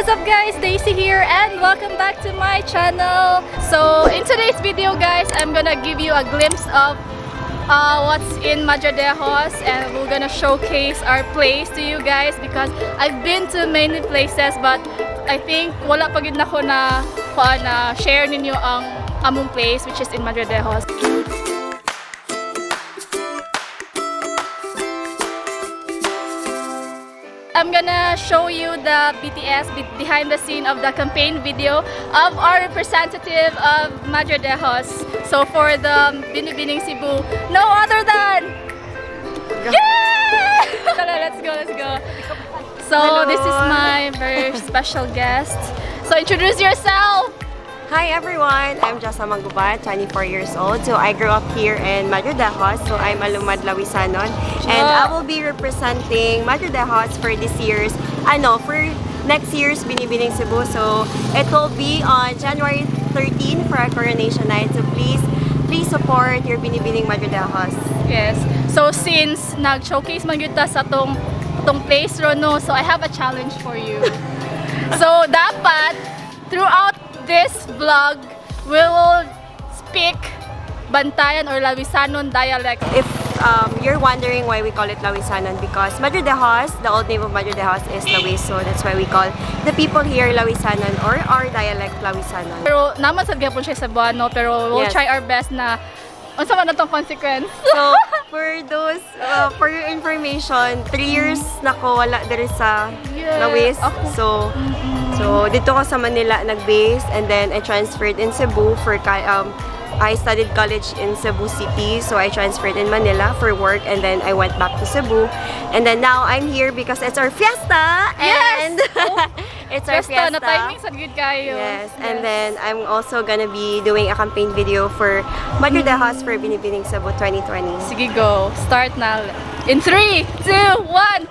What's up, guys? Daisy here and welcome back to my channel. So in today's video, guys, I'm gonna give you a glimpse of what's in Madridejos, and we're gonna showcase our place to you guys because I've been to many places, but I think wala pa gyud nako na kuan na share ninyo ang among place, which is in Madridejos. I'm gonna show you the BTS behind the scene of the campaign video of our representative of Madridejos. So for the Binibining Cebu, no other than, yeah! Tara, let's go, let's go. So Hello. This is my very special guest. So introduce yourself. Hi everyone, I'm Jessa Mangubat, 24 years old. So I grew up here in Madridejos, so I'm a Lumad Lawisanon. And I will be representing Madridejos for this year's, ano, for next year's Binibining Cebu. So it will be on January 13 for our coronation night. So please, please support your Binibining Madridejos. Yes. So since nag-showcase man gyud ta sa tong place ro, no, so I have a challenge for you. So dapat throughout this vlog, we will speak Bantayan or Lawisanon dialect. If you're wondering why we call it Lawisanon, because Madridejos, the old name of Madridejos is Lawis, so that's why we call the people here Lawisanon or our dialect Lawisanon. Pero naman sad gyapon siya sa Cebuano, pero we'll try our best na unsa man atong consequence. So, for those, for your information, 3 years na ko wala diri sa Lawis. Ako. So dito ko sa Manila nag-base and then I transferred in Cebu for, I studied college in Cebu City. So, I transferred in Manila for work and then I went back to Cebu. And then now I'm here because it's our fiesta! And it's our Fiesta, fiesta. Na timing sad gyud kayo. Yes, and then I'm also gonna be doing a campaign video for Madridejos for Binibining Cebu 2020. Sige, go. Start na. In 3, 2, 1.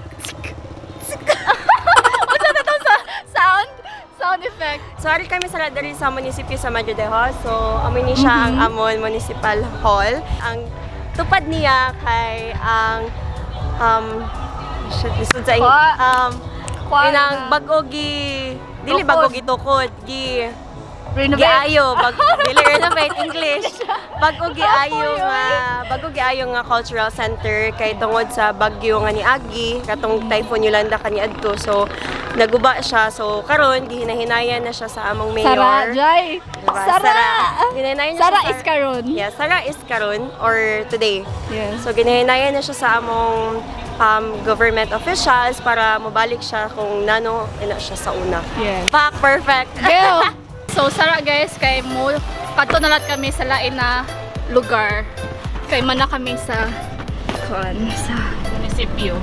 Unsa na to sa sound? Sound effect. So, ari kami sa diri sa munisipyo sa Madridejos. So, amo ni siya ang amon Municipal Hall. Ang tupad niya kay ang shit, lisod sa Kwa inang na. Bag-o gi dili Tukod. Bag-o gitukod gi Renovate. Giayo bag dili renovate, English, bag-o giayo nga bag-o giayo nga cultural center kay tungod sa bagyo nga niagi katong Typhoon Yolanda kaniadto, so naguba siya. So karon gihinahinayan na siya sa among mayor. Sara, Jai. Diba? Sara. Ginahinayan na Sara siya is karon. Yeah, Sara is karon or today. So ginahinayan na siya sa among government officials para mobalik siya kung nano ina siya sa una. Pak, perfect. Go! So Sara, guys, kay mo kadto na lahat kami sa lain na lugar. Kay man na kami sa kuan sa munisipyo.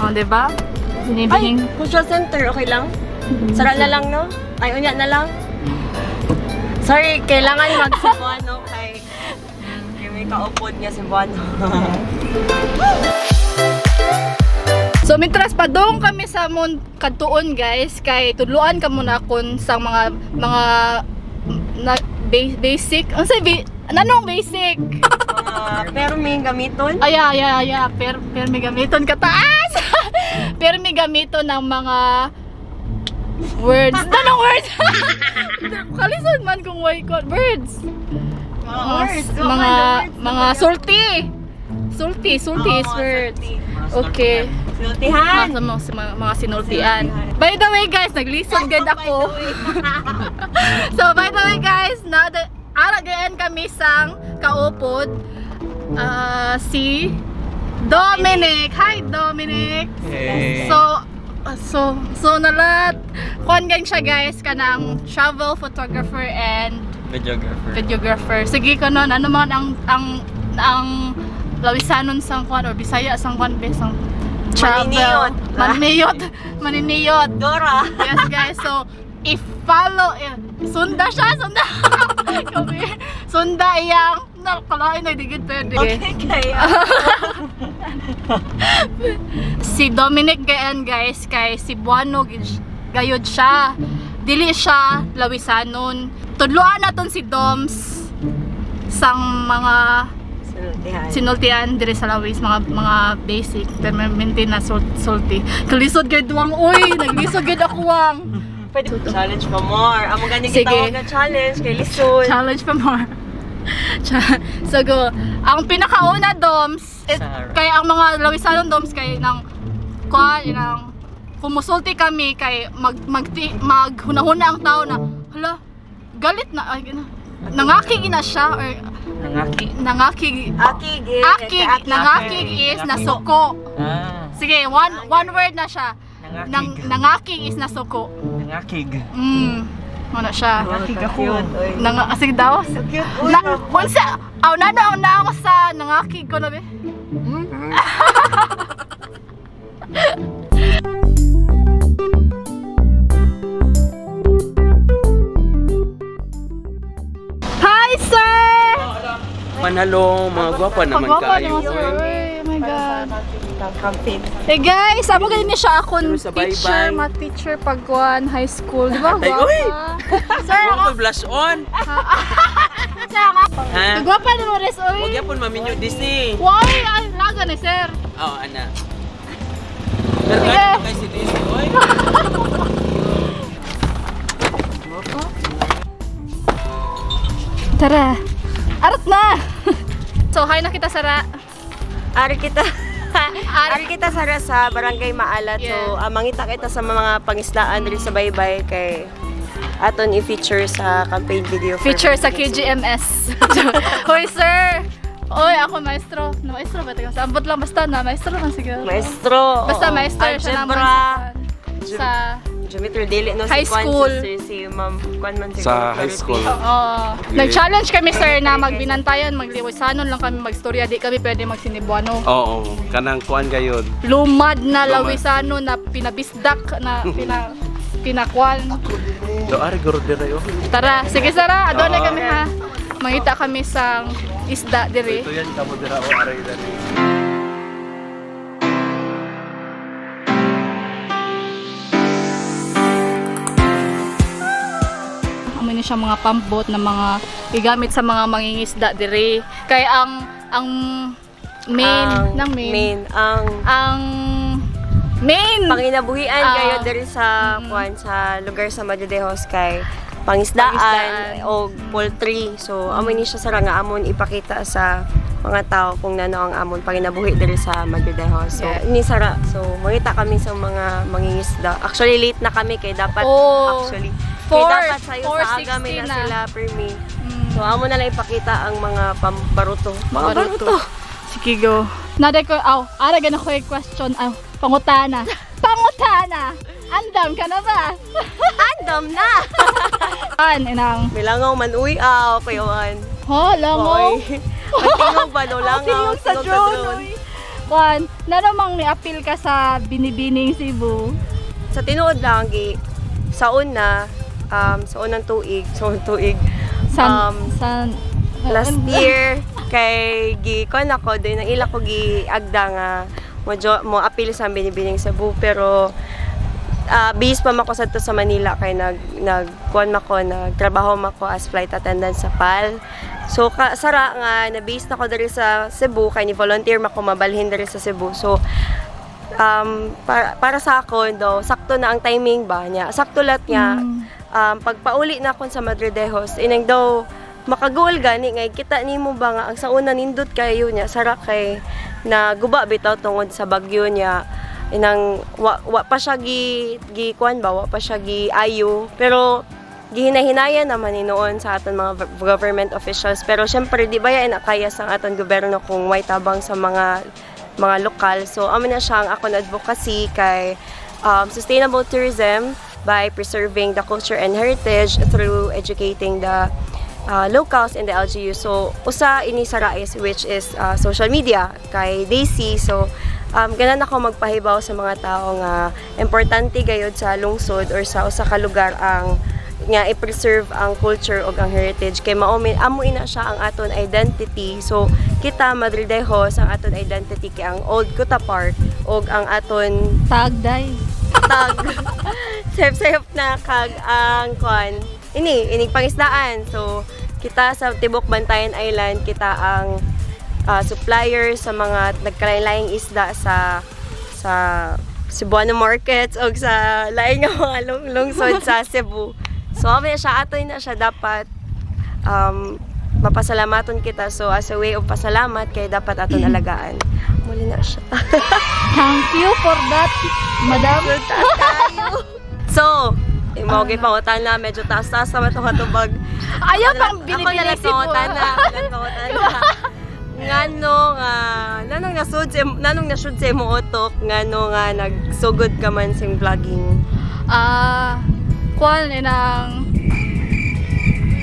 Oh, di ba? Ay, Binibining. cultural center, okay lang? Sara na lang, no? Ay, unya na lang. Sorry, kailangan mag-Cebuano kay may kaupod nga Cebuano. So mintras padung kami sa mon kadtuon, guys, kay tudluan ka muna kon sa mga na, basic. Ang say anong basic? Mga pero may gamiton. Ay, ay, ay, ay, per may gamiton kataas. Per may gamiton ng mga words. Anong words? Kalisod man kung way ko words. Mga words. Mga mga sulti. Sulti, sulti is words. Okay. Sultihan. Mga sinultian. By the way, guys, naglisod gud ako. So by the way, guys, na ara gayan kami sang kaupod, ah, si Dominic. Hi, Dominic. Hey. So nalat kuan gang siya, guys, kanang travel photographer and Videographer. Videographer. Sige kanon, ano man ang Lawisanon sang kuan or Bisaya sang kuan be sang travel. Maniniyot. Maniniyot. Maniniyot. Dora. Yes, guys. So if follow eh, sunda siya, sunda. Kami, sunda iyang na kalain na digid pwede. Okay, kaya. Si Dominic gayan, guys, kay Cebuano gayud siya. Dili siya Lawisanon. Tudloan naton si Doms sang mga Sultihan. Sinultian dire sa Lawis, mga basic pero maintain na sulti. Kalisod gid wang, uy, naglisod gid ako wang. Pwede challenge pa more. Amo gani Sige. gitawag na challenge kay lisod. Challenge pa more. So go. Ang pinakauna, Doms, it, Sarah. kay ang mga Lawisanon Doms kay nang kuan nang kumusulti kami kay mag mag maghunahuna ang tao na hala galit na ay na, nangakig na siya or Nangaki. nangakig Akig eh. akig Akig. nangakig is nasuko. Ah. Sige, one word na siya. Nang, Nangakig. nangakig is nasuko. Nangakig. Ano siya? Nangakig ako. Cute, oy. Nang sige daw. Cute, uy. Na, unsa aw na na na ako sa nangakig ko na be. Hi, sir! Manalo, mga gwapa naman Kagwapa kayo. naman, sir. Uy, oh my God. Campaign. Hey guys, amo ganin niya siya akong Pero sa bye-bye. teacher, ma teacher pagkuan high school, di ba? Ay, Gwapa. uy! Sir, Huwag ako, ko blush on. sir, ako. Ha? Gwapa naman res, Huwag oy. yapon maminyo Disney. Why? Ay, laga ni sir. Oo, ana. Pero Sige. kahit kay si Disney, oy. Tara. Arat na! So, hi na kita, Sara. Ari kita. Ari. Ari kita sara sa Barangay Maalat. So, mangita kita sa mga pangisdaan diri sa Baybay kay aton i-feature sa campaign video for Feature sa Barangay KGMS. Hoy, sir! Oy, ako maestro. Na maestro ba? Teka, ambot lang basta na maestro man siguro. Maestro. Basta oo. maestro siya naman Algebra. sa, sa Geometry dili no High si Kwan, school. si Ma'am Kwan man siguro. Sa high school. Oo. Nag-challenge kami, sir, na magbinantayan, magliwisanon lang kami magstorya, di kami pwede magsinibuano. Oo, kanang kuan gayud. Lumad na Lumad. lawisano na pinabisdak na pinakwal. Do ari guro dire oh. Tara, sige Sara, adto na Oo. kami ha. Mangita kami sa isda dire. Ito yan kamo dira o ari diri. Amo ni siya mga pump boat na mga gigamit sa mga mangingisda dire. Kay ang main Ang ng main, main ang ang main panginabuhian kayo diri sa kuan sa lugar sa Madridejos kay pangisdaan, Pangisdaan. o poultry. So amo ni siya sara nga amon ipakita sa mga tao kung nano ang amon panginabuhi diri sa Madridejos. So ni sara so mangita kami sa mga mangingisda. Actually late na kami kay dapat Oh. actually Four- kay dapat sayo sa aga may 4:60 na na. sila permi. So amo na lang ipakita ang mga pambaruto. Mga Baruto. baruto. Sige go. Naday ko aw, ara gana ko yung question aw, pangutana. Pangutana. Andam ka na ba? Andam na. An inang. Milangaw man uy aw kuyawan. Ho, langaw. Oy. Pagtingog ba no langaw? Tingog sa Tingog drone. Uy. Kwan, naramang ni-appeal ka sa Binibining Cebu. Sa tinuod lang gi sa una sa unang tuig, sa unang tuig. San, san, Last year kay gi kon ako doon ang ila ko gi agda nga mo appeal sa Binibining Cebu pero base pa mako sadto sa Manila kay nag nag kuan mako nagtrabaho mako as flight attendant sa PAL. So ka, sara nga na base na ko diri sa Cebu kay ni volunteer mako mabalhin diri sa Cebu. So para sa akon do sakto na ang timing ba niya. Sakto lat niya pagpauli na akon sa Madridejos inang daw makagool gani ngay kita nimo ba nga ang sa una nindot kayo niya sara kay na guba bitaw tungod sa bagyo niya inang wa pa siya gi gi kuan ba wa pa siya gi ayo pero gihinahinayan naman ni noon sa aton mga government officials pero syempre di ba yan kaya sa aton gobyerno kung way tabang sa mga lokal. So amo na siya ang akon advocacy kay sustainable tourism by preserving the culture and heritage through educating the locals in the LGU. So, usa ini sa RAIS which is social media kay Daisy. So, ganan ako magpahibaw sa mga tao nga importante gayud sa lungsod or sa usa ka lugar ang nga i-preserve ang culture ug ang heritage kay mao amo ina siya ang aton identity. So kita Madridejos ang aton identity kay ang Old Kuta Park ug ang aton Tagday. tag sayop-sayop na kag ang kuan ini ining pangisdaan. So kita sa Tibok Bantayan Island kita ang supplier sa mga nagkalain-laing isda sa sa Cebuano markets o sa laing nga mga lungsod sa Cebu. So amo na siya, atoy na siya dapat mapasalamaton kita. So as a way of pasalamat kay dapat aton alagaan. Muli na siya. Thank you for that, madam. So, imo okay pangutan na medyo taas-taas naman itong katubag. Ayaw pang Ako na lang binibili si ah. pangutan na, ako na lang pangutan na. Ngano nga nanong nasud sa imo utok, ngano nga nagsugod ka man sa vlogging? Ah, kuan inang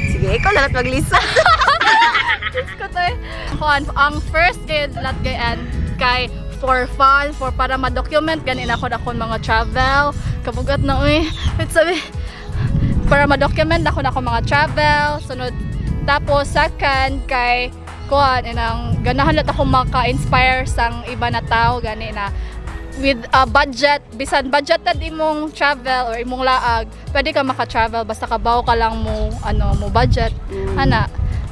Sige, ikaw na lang maglisa. ko to eh. Kuan, ang first kay lat gayan kay for fun, for para ma-document ganin ako na akong mga travel. Kabugat na uy. Wait, sabi, para ma-document ako na akong mga travel. Sunod tapos second kay kuan inang ganahan lat ako maka-inspire sang iba na tao gani na with a budget, bisan budgeted imong travel or imong laag, pwede ka maka-travel basta kabaw ka lang mo ano mo budget. Ana.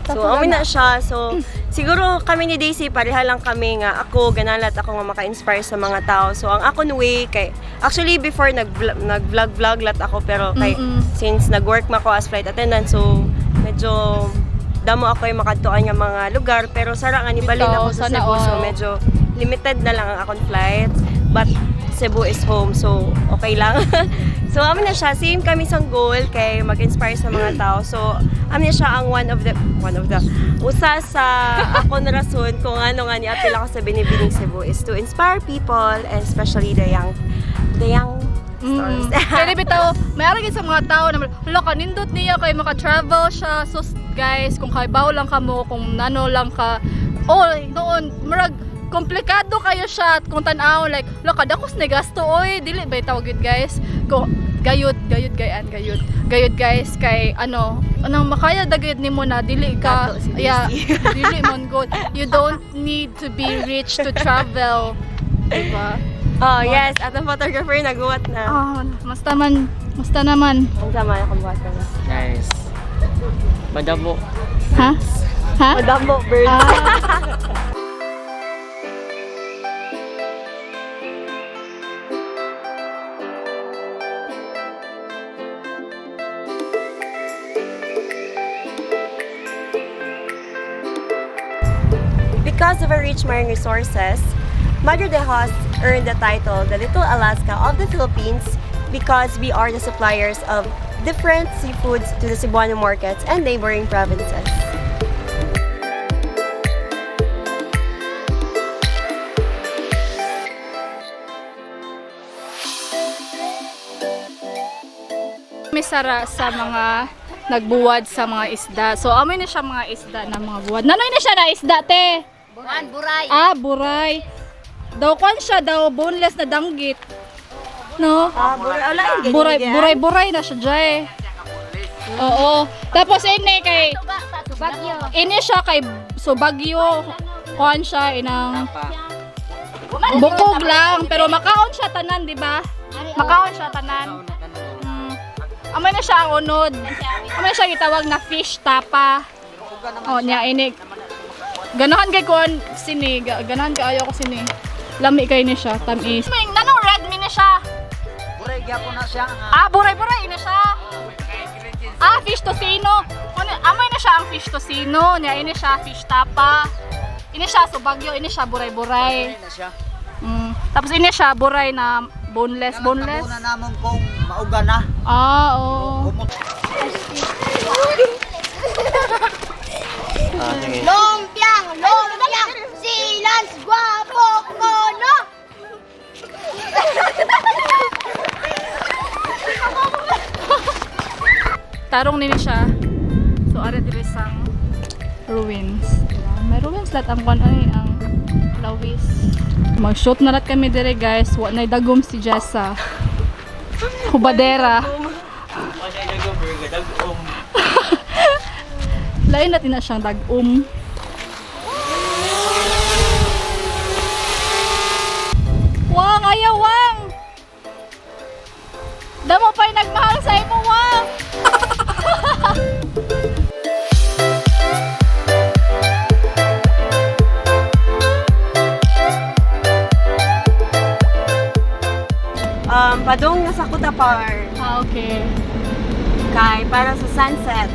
So, Tapos, amin ana. na siya. So, siguro kami ni Daisy, pareha lang kami nga ako, ganalat ako nga maka-inspire sa mga tao. So, ang akon way, kay, actually, before nag-vlog-vlog lat ako, pero kay, since nag-work ma ko as flight attendant, so, medyo damo ako yung makadtuan nga mga lugar, pero sara nga nibalin Bitaw, ako sa sana Cebu, so all. medyo limited na lang ang akong flights. But, Cebu is home, so okay lang. So, amin na siya. Same kami sa goal kay mag-inspire sa mga tao. So, amin na siya ang one of the, usa sa ako na rason kung ano nga ni-appeal ako sa Binibining Cebu is to inspire people and especially the young stars. Kaya bitaw, may ara gid sa mga tao na hala kanindot niya kay maka-travel siya. So guys, kung kaibaw lang kamo, kung nano lang ka, oh, noon murag komplikado kayo siya at kung tan-aw like hala kadakos ni gasto oy, dili ba tawag yun guys? Kung gayud gayud gayan gayud gayud guys kay ano anong makaya dagayud nimo na dili ka Gato si Daisy. yeah, dili man good, you don't need to be rich to travel, diba? Oh, yes. At ang photographer naguwat na. Ah, basta man, basta naman. Ang sama na kung buhat ka na. Nice. Madamo. Ha? Ha? Madamo bird. Ah. Because of our rich marine resources, Madre de Hos earned the title the Little Alaska of the Philippines because we are the suppliers of different seafoods to the Cebuano markets and neighboring provinces. May sara sa mga nagbuwad sa mga isda. So, amoy na siya mga isda na mga buwad. Nanoy na siya na isda, te? Buran, buray. Ah, buray. Daw kwan siya, daw boneless na danggit. No? Ah, buray. Wala yung Buray, buray, buray na siya, Jay. Oo. Tapos ini kay Bagyo. ini siya kay so Bagyo kuan siya inang bukog lang pero makaon siya tanan, di ba? Makaon siya tanan. Amoy na siya ang unod. Amoy na siya gitawag na fish tapa. Oh, niya ini. Ganahan kay kuan sini, ganahan kaayo ko sini. Lami kay ni siya, tamis. May nanong red mi ni siya. Buray gyapon na siya nga. Ah, buray-buray ina siya. Ah, fish tocino. Ano, amoy na siya ang fish tocino. Niya ini siya fish tapa. Ini siya subagyo, ini siya buray-buray. na siya. Tapos ini siya buray na boneless, boneless. Una namon kung mauga na. Ah, oo. Kumot. Lumpiang, lumpiang, si Lance Guapo ko, no? Tarong nini siya. So ari diri sang ruins. Diba? May ruins lahat ang kwan ay ang lawis. Mag-shoot na lat kami dire guys. Wa nay dagom si Jessa. Hubadera. Lain natin na siyang dagom. Wang, ayaw, Wang! Damo pa'y nagmahal sa imo, Wang! Padung na sa Kuta Park. Ah, okay. Kay para sa sunset.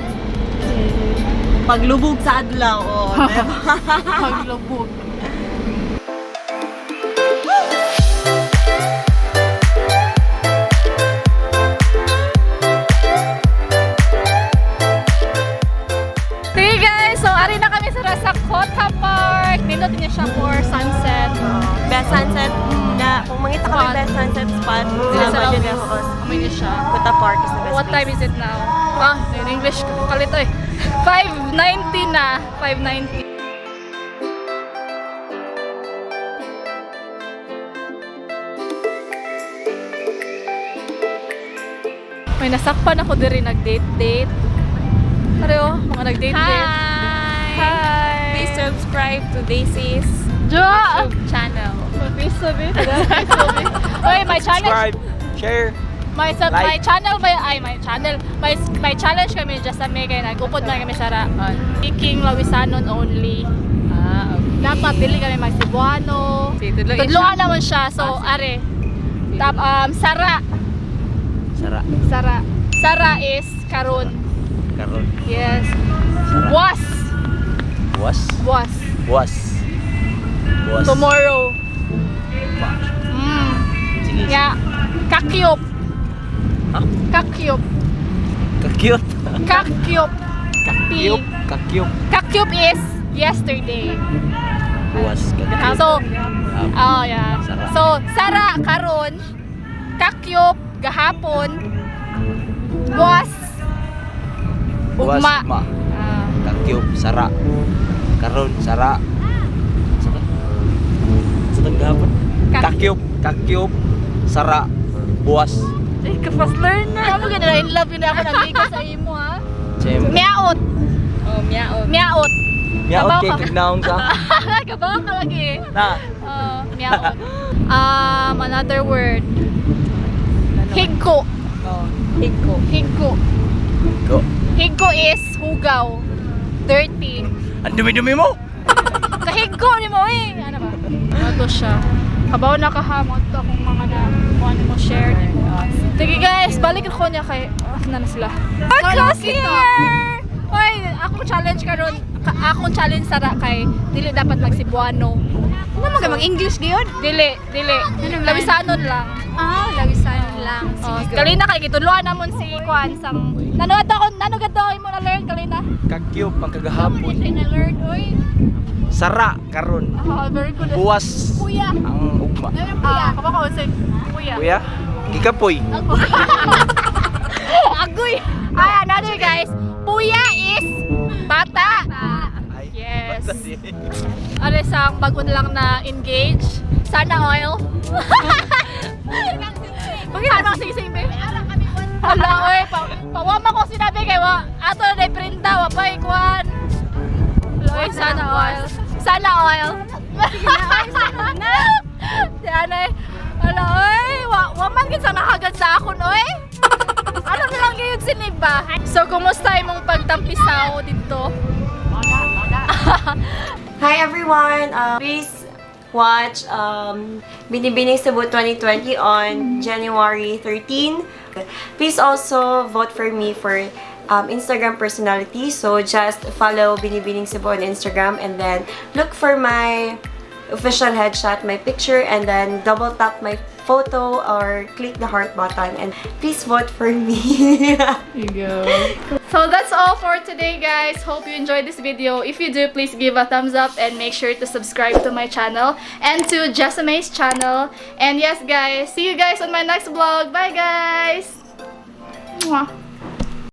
Paglubog sa adlaw, oh, diba? Paglubog. Sige guys, so ari na kami sa Rasakota Park. Nindot niya siya for sunset. Best sunset na, kung mangita kami Spot. best sunset spot Sila sa sa Madridejos, Amoy niya siya. Kuta Park is the best What time place. is it now? Ah, in English ko kalito eh. 5:90 na. 5:90. May nasakpan ako diri nag-date-date. Pareho, mga nag-date-date. Hi! Hi! Please subscribe to Daisy's Jo! channel. Please sabi. Please sabi. Oy, my challenge. Subscribe, share. My Like. channel may ay my channel my challenge kami just sa may kay nag-upod man kami sa ra. Speaking Lawisanon only. Ah, okay. Dapat dili kami mag Cebuano. Sige, tudlo Tudloan naman siya. So are. Tap Sara, Sara. Sara. Sara is karon. Karon. Yes. Sara. Buwas. Buwas. Buwas. Buwas. Buwas. Tomorrow. Buwas. Sige. Ya. Kakyop. Ha? Kakyop. Kakyut. Kakyop. Kakyup. Kakyup. Kakyop is yesterday. Buwas. Kakyup. So, oh yeah. Sara. So, Sara karon, kakyop gahapon, buwas Buwas. ugma. Ma. Ah, Kakyup. Sara. Karon. Sara. Sara. Sa tanggapon. Kakyup. Kakyup. Sara. Buwas. Ay, ka-fast learner. Amo ganun, in love yun ako nagika sa imo ha. Siyempre. Miaot. Oh, miao. Miaot. Miyaot Kabaw kay ka. kagnaong ka. Kabaw ka lagi. Na. Miaot. Another word. Higko. Oh, higko. Higko. Go. Higko is hugaw. Dirty. Ang dumi-dumi mo! Kahigko ni mo eh. Ano ba? Ano to siya? Kabaw na kahamot to akong mga na kung ano mo share ni mo. Sige guys, balik ako niya kay na sila. Marcos here! Hoy, akong challenge karon, akong challenge sara kay dili dapat mag Cebuano. Ano mag mag-English gyud? Dili, dili. Lawisanon lang. Ah, lawisanon lang. Oh, kalina kay gitudloan namon si Kwan sang nanood ako, nanood ako imo na learn kalina. Kakyup ang Amo kagahapon. ni siya na learn oy. Sara karon. Ah, very good. Buwas. Kuya. Ang ugma. Ah, kapag ko sa kuya. Kuya, gikapoy. Agoy! Ay, another guys. Puya is bata. Ay, Yes. basta di. Ano isang bago na lang na engage. Sana oil. Bakit anong sing-sing, babe? Hala, oy. Pawama ko sinabi kay wa. Ato na printa, wa pa ikuan. Hala, oy, sana oil. Sana oil. Sige na, oy, sunod na. Si anay. Hala, oy. Wa man gid sa nakagad sa akon, oy. Ano na lang gayud siniba? So, kumusta imong pagtampisaw dito? Hi everyone! Please watch Binibining Cebu 2020 on January 13. Please also vote for me for Instagram personality. So just follow Binibining Cebu on Instagram and then look for my official headshot, my picture, and then double tap my photo or click the heart button and please vote for me. You go. So that's all for today, guys. Hope you enjoyed this video. If you do, please give a thumbs up and make sure to subscribe to my channel and to Jessamay's channel. And yes, guys, see you guys on my next vlog. Bye, guys. Mwah.